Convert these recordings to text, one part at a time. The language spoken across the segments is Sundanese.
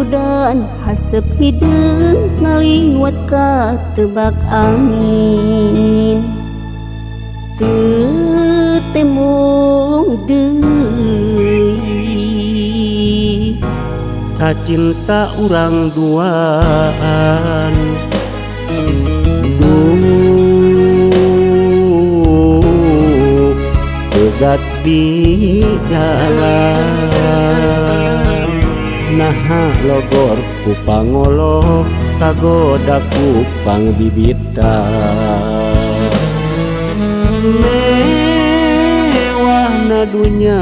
Kalimpudan haseup hideung ngaliwat ka tebak angin. Teu tembung deui kacinta urang duaan. Duh, pegat di jalan. Naha logor ku pangolo kagoda ku pangbibitan. Mewahna dunya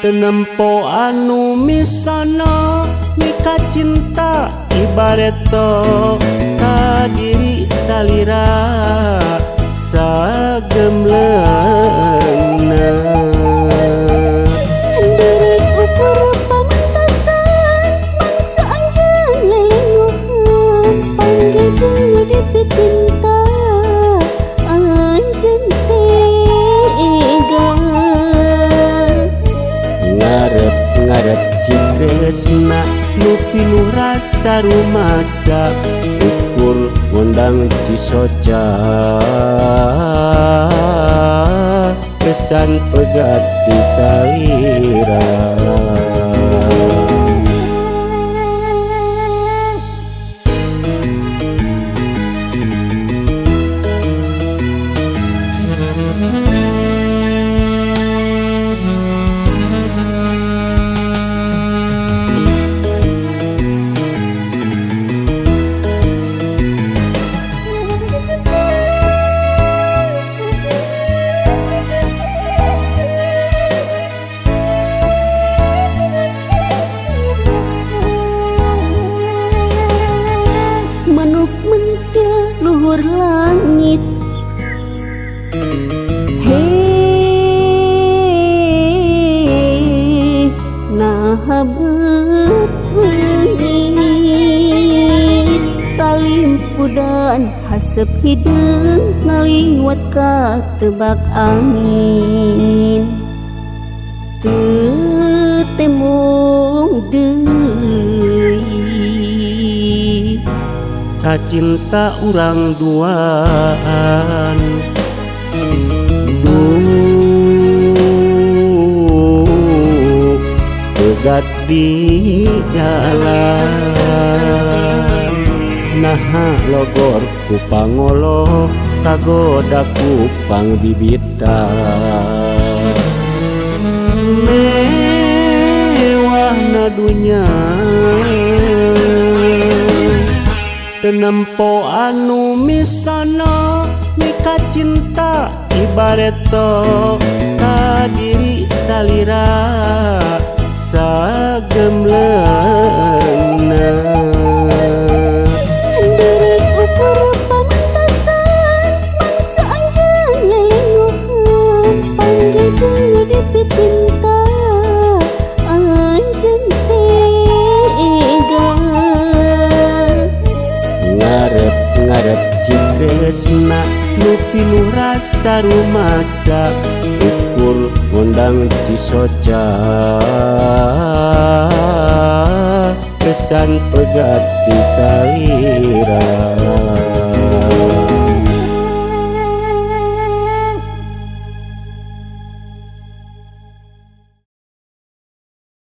teu nempo anu misono mika cinta ibareto ka diri salira sagemleungna. Diri ukur pamentasan mangsa anjeun lelenguhan panggih jeung dipicinta anjeun tega. Ngarep-ngarep citresna nu pinuh rasa rumasa ukur ngondang cisoca kesan pegat di salira. Manuk mentil luhur langit, hei naha beut leungit. Kalimpudan haseup hideung ngaliwat ka tebak angin. Teu tembung deui kacinta urang duaan. Duh, pegat di jalan. Naha logor ku pangolo kagoda ku pangbibitan. Mewahna dunya teu nempo anu misono mika cinta ibareto ka diri salira sagemleungna. Diri ukur pamentasan mangsa anjeun lelenguhan panggih jeung dipicinta anjeun tega. Ngarep-ngarep citresna nu pinuh rasa rumasa ukur ngondang cisoca kesan pegat